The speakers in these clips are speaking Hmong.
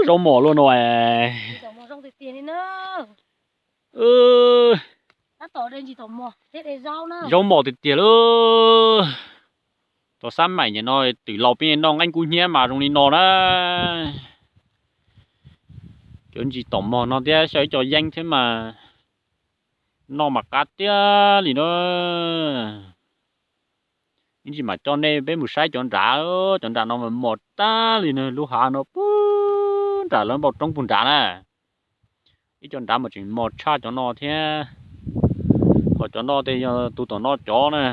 rau mos luaj no. Zaub mos tiag tiag lub. Tau xab maim nim no twm laus peb noj nqeeb kub hnyiab mas zoo li no na. Cov ntsis taum mog no thiab xyaw ib co yeeb thiab mas noj mas qab tiag li na. Ib ntsis mam coj nej peb mus saib cov nrad, cov nram no mas mos tag li na, lub hav no puag nram lawv npau roob puag nrad na. Ib co nrad mas tseem mos tshaj cov no thiab. Ho cov no ces yog tus tom no cov na.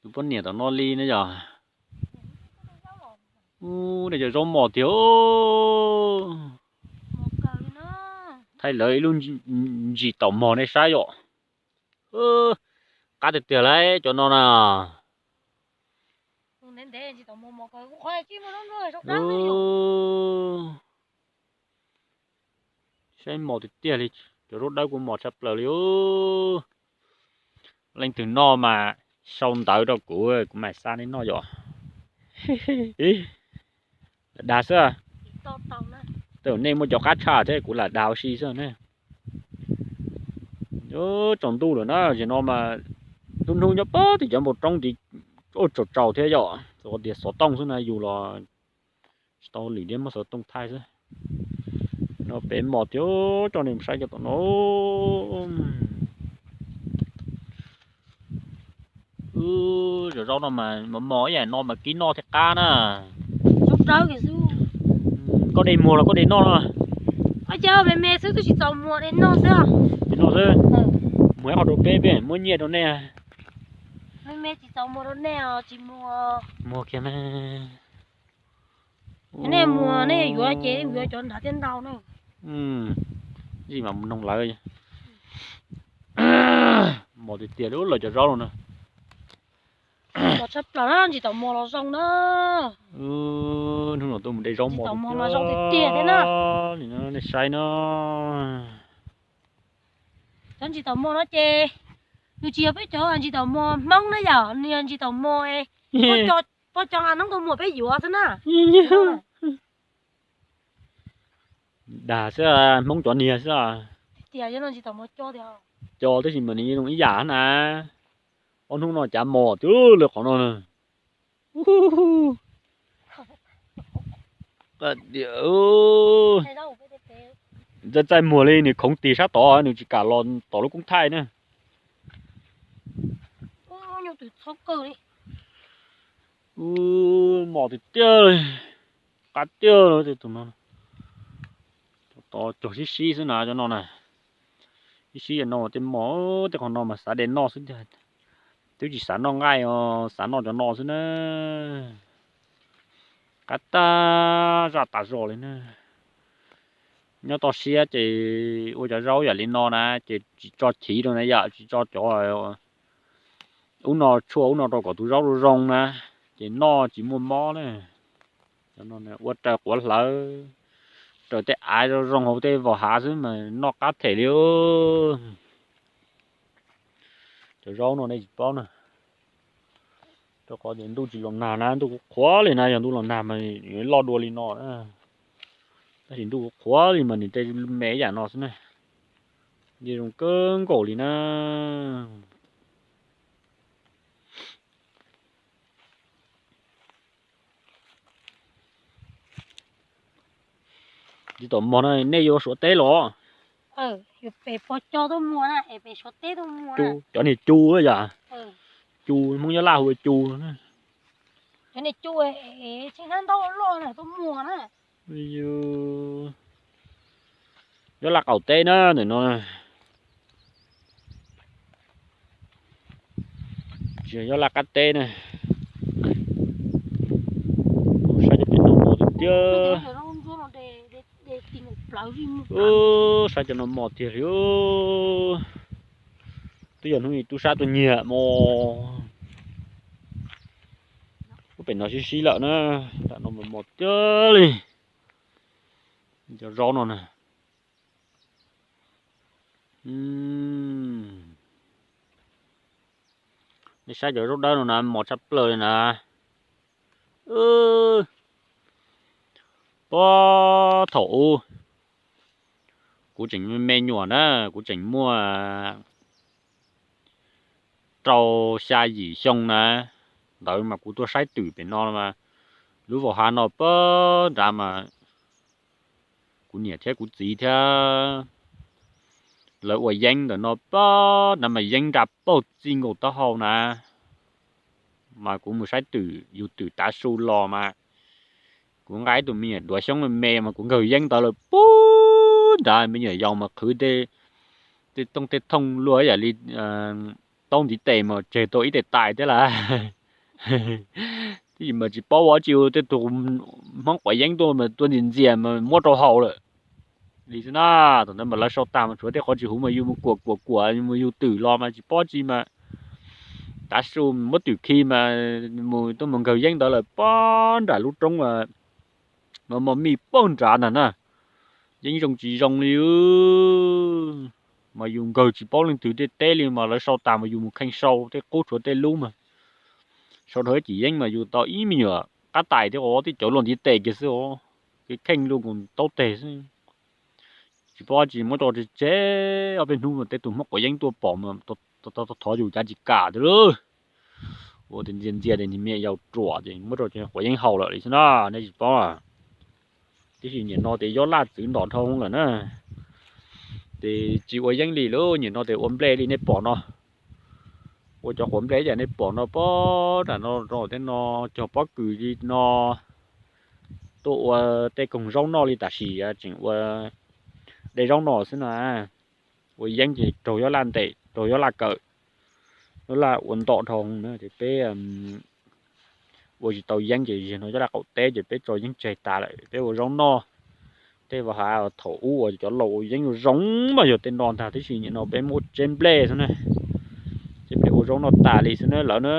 Tus poj niam tom no li ne yog. Ub, nej cov zaub mos tiag. Thaij lawv ib lub ntsis taum mog nej saib yom. Qab tiag tiag lauj cov no na. Saib mos tiag tiag li, cov zaub dawb kuj mos tshaj plaws li. Leej twg noj mas sau ntawv rau kuv, kuv mam xa nej noj yom. Lam dag xwb. Tej zaum nej muaj cov qab tshaj thiab kuv lam dag ua si xwb ne. Tsaus ntuj lawm na, tam no mas lub hnub nyob puag tim cov npau roob tid, ua tsaus tsaus thiab yom, tias xov tooj xwb na, yus los tsis tau lwm thiab muab xov tooj thaij xwb. No pem mos tiag, coj nej mus saib cov tom no. Cov zaub no mas mos mos ib yam no mas kib noj thiaj qab na. Koj de muag los koj de noj no? Me me xwb, twb tsis txaus muag, de noj xwb. De noj xwb. Muag ib qho rau peb, peb muab nyiaj rau nej. Me me tsis txaus muag rau nej os, tsis muag. Muag kiag na. Nej muag nej yuav ces yuav cov nrad thiaj ntau na. Tsis mas mus noog lawv. Mos tiag tiag li lawv cov zaub no na. Mos tshaj plaws na, ntsis taum mos los zoo na. Hnub no tuaj mus de zaub mos tiag tiag thiab na. Nej saib na. Cov ntsis taum mos no ces nws tsis yog peb cov ntsis taum mos Hmoob na yom, nws yog ntsis taum mos poj cov hnub tuaj muag peb yuav xwb na. Dag xwb, Hmoob cov niag xwb. Tias ntsis taum mos co tias, co tab sis mas nws zoo ib yam na. Ob hnub no cav mos twb lawv qhov no na. Txaij txaij muag li nws khoov tig sab tod, nws tsis kam los tom lub koob thaij na. Mos tiag tiag li, qab tiag li tus no. Tod cog sib sib xwb na cov no na. Sib sib cov no tej mos, tej qhov no mas xav de noj xwb tiag. Twb tsis xav noj nqaij os, xav noj cov no xwb na. Qab tag zaj tas zog li na. Nyob toj siab ces ua cov zaub yam li no na ces tsis tso chiv rau na yom, tsis tso cov ub no tshuaj ub no rau kom tus zaub zoo zoo na, ces noj tsis muaj mob na. Cov no ua raws quav hlawv, raws tej av zoo zoo hauv tej vos hav xwb mas noj qab them li. Cov zaub no nej tsis paub na, rau qhov tias ntuj tsis los nag na, ntuj qhuav qhuav li na, yog ntuj los nag mas yuav loj dua li no na. Tab sis ntuj qhuav qhuav li mas nws tej me ib yam no xwb na, yeej zoo kawg nkaus li na. Ntsis taum mog no nej yuav Suav teb los? Cov niag cu yom, cu Hmoob Nyab Laj hu ua cu. Nyob Laj qaum teb na ntawm no. Tsis yog Nyob Laj qab teb na. Saib cov pem no mos tiag tiag. Saib cov no mos tiag li. Twb yog hnub ib tub sab tuaj nyiag mos. Lub pem no sib sib lawm na. Nram no mos mos tiag li. Cov zaub no na. Nej saib cov zaub dawb no na, mos tshaj plaws li na. Puag thaum ub kuv tseem me nyuam na, kuv tseem muaj rau xya yim xyoo na, ntawd mas kuv tuaj saib twm pem no mas, lub vauv hav no puag nrad mas kuv niam thiab kuv txiv thiab lawv ua yeeb ntawm no puag nrad mas yeeb nra pauj txij nkaus taub hau na. Mas kuv mus saib twm, yug twm tav su los mas kuv nqa ib tug me nyuam duav xyoob me me mas kuv nkawg yeeb ntawd lawm puag nrad, me nyuam yaus mas qhwv tej tooj tej thooj luaj yam li taub ntiv tes mas tseg tau ib tes tais thiab lawm. Twb mas tsis paub ua tsi, tej tug Hmoob quav yeeb tuaj mas tuaj ntxias ntxias mas muab rau haus lawm li xwb na. Thaum ntawd mas lawv sau tas mas tshuav tej qhov tsis huv mas yus mus kuam kuam kuam mus yug twm los mas tsis paub tsi mas tav su muab twm khi mas mus tuaj mus nkawg yeeb ntawd lawm puag nram lub roob mas mos mij puag nrad ntag na. Yeeb zoo tsis zoo li mas yus nkawg tsis paub leej twg tej teb li mas lawv sau tas mas yus mus kheej sau tej qub tshuav tej lub mas sau dhau ib cim yeeb mas yus tau ib me nyuam qab tais thiab ua tej cov luaj ntiv tes kiag xwb, kev kheej luaj nkaus taub teg xwb. Tsis paub tsi muab tso tseg tseg, ob peb hnub mas tej tug Hmoob quav yeeb tuaj pom mas thov yus cav tsis kam tiag lauj. Ua tias ntxias ntxias tias nws me nyuam yaus ruam ces muab rau quav yeeb haus lawm li xwb na, nej tsis paub. Tiam sis nim no tias yob laj txwv ntom dhau lawm na, ces tsis ua yeeb li lauj, nim no tias ua nplej li nej pom no. Ua cov quav nplej yam nej pom no puag nram no rau tej no, cog pob kws li no, tuaj ua tej koog zaub noj li tam sim tseem ua de zaub noj xwb na. Ua yeeb ces raug yob laj ntes, raug yob laj kawm, yob laj ua ntom dhau na ces peb ua tsis tau yeeb ces zaum no yob laj qaum teb ces peb tso yeeb tseg tas lawm, peb ua zaub noj. Tej vauv hav thaum ub uas cov laus ua yeeb zoo mas yog tej no ntag, tiam sis nim no peb muaj tseb nplej xwb na, ces peb ua zaub noj tas li xwb na lawm na.